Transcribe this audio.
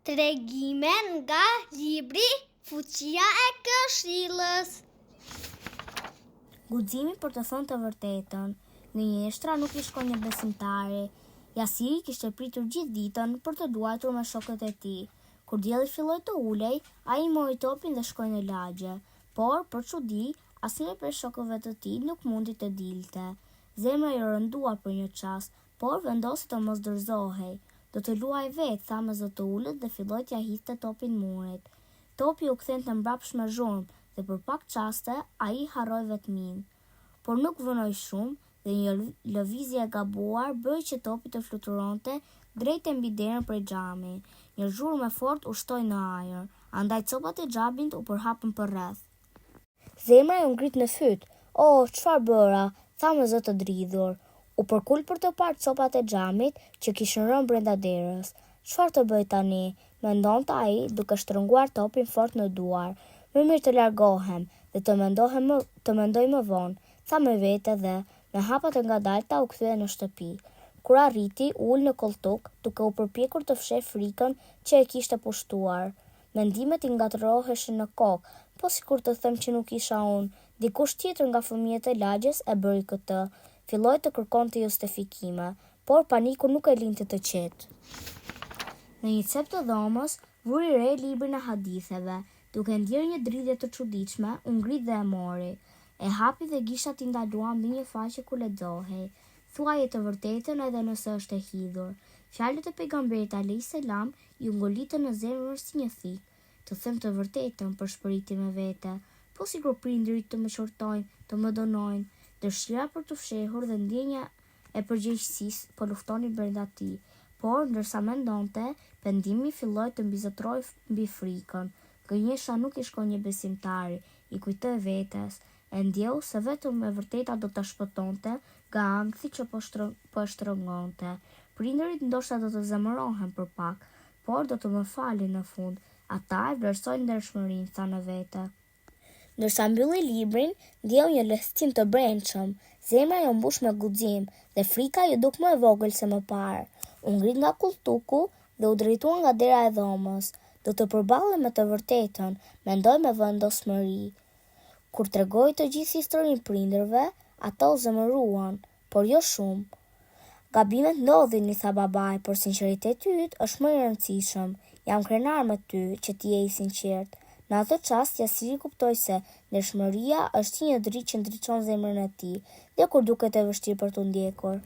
Tregime nga libri Fuqia e Këshillës. Guximi për të thënë të vërtetën. Gënjeshtra nuk i shkon një besimtari. Jasiri kishte pritur gjithë ditën për të luajtur me shokët e tij. Kur dielli filloi të ulej, ai mori topin dhe shkoi në lagje. Por, për çudi, asnjëri prej shokëve të tij nuk mundi të dilte. Zemra iu rëndua për një çast, Por vendosi të mos dorëzohej. Do të luaj vetë, tha me zë të ulët dhe filloi t'ia hidhte topin murit. Topi u kthente mbrapsht me zhurmë dhe për pak çaste ai harroi vetminë. Por nuk vonoi shumë dhe një lëvizje e gabuar bëri që topi të fluturonte drejt e mbi derën prej xhami. Një zhurmë e fortë u shtoi në ajër, andaj copat e xhamit u përhapën përreth. Zemra iu ngrit në fyt. Oh, çfarë bëra! tha me zë të dridhur. U përkul për të parë copat e xhamit që kishin rënë brenda derës. Çfarë të bëj tani? mendonte ai duke shtrënguar topin fort në duar. Më mirë të largohem dhe të mendohem më, të mendoj më vonë, tha me vete dhe, me hapa të ngadalta u kthye në shtëpi. Kur arriti, u ul në kolltuk, duke u përpjekur të fshehë frikën që e kishte pushtuar. Mendimet i ngatërroheshin në kokë, po sikur të them që nuk isha unë, dikush tjetër nga fëmijët e lagjes e bëri këtë. Filloi të kërkonte justifikime, por paniku nuk e linte të qetë. Në një cep të dhomës, vuri re librin e haditheve. Duke ndjerë një dridhje të çuditshme, u ngrit dhe e mori. E hapi dhe gishtat i ndaluan mbi një faqe ku lexohej, Thuaje të vërtetën edhe nëse është e hidhur. Fjalët e Pejgamberit alejhi selam iu ngulitën në zemër si një thikë. Të them të vërtetën, pëshpëriti me vete, po sikur prindërit të më qortojnë, të më dënojnë? Dëshira për t'u fshehur dhe ndjenja e përgjegjësisë po luftonin brenda tij. Por, ndërsa mendonte, pendimi filloi të mbizotërojë mbi frikën. Gënjeshtra nuk i shkon një besimtari, i kujtoi vetes. E ndjeu se vetëm e vërteta do ta shpëtonte nga ankthi që po po e shtrëngonte. Prindërit ndoshta do të zemërohen për pak, por do të më falin në fund. Ata e vlerësojnë ndershmërinë, tha në vete. Ndërsa mbylli librin, ndjeu një lehtësim të brendshëm. Zemra iu mbush me guxim dhe frika iu duk më e vogël se më parë. U ngrit nga kolltuku dhe u drejtua nga dera e dhomës. Do të përballem me të vërtetën, mendoi me vendosmëri. Kur tregoi të gjithë historinë prindërve, ata u zemëruan, por jo shumë. Gabimet ndodhin, i tha babai, por sinqeriteti yt është më i rëndësishëm. Jam krenar me ty, që ti je i sinqertë. Në atë çast, Jasiri kuptoi se ndershmëria është si një dritë që ndriçon zemrën e tij, dhe kur duket e vështirë për t'u ndjekur.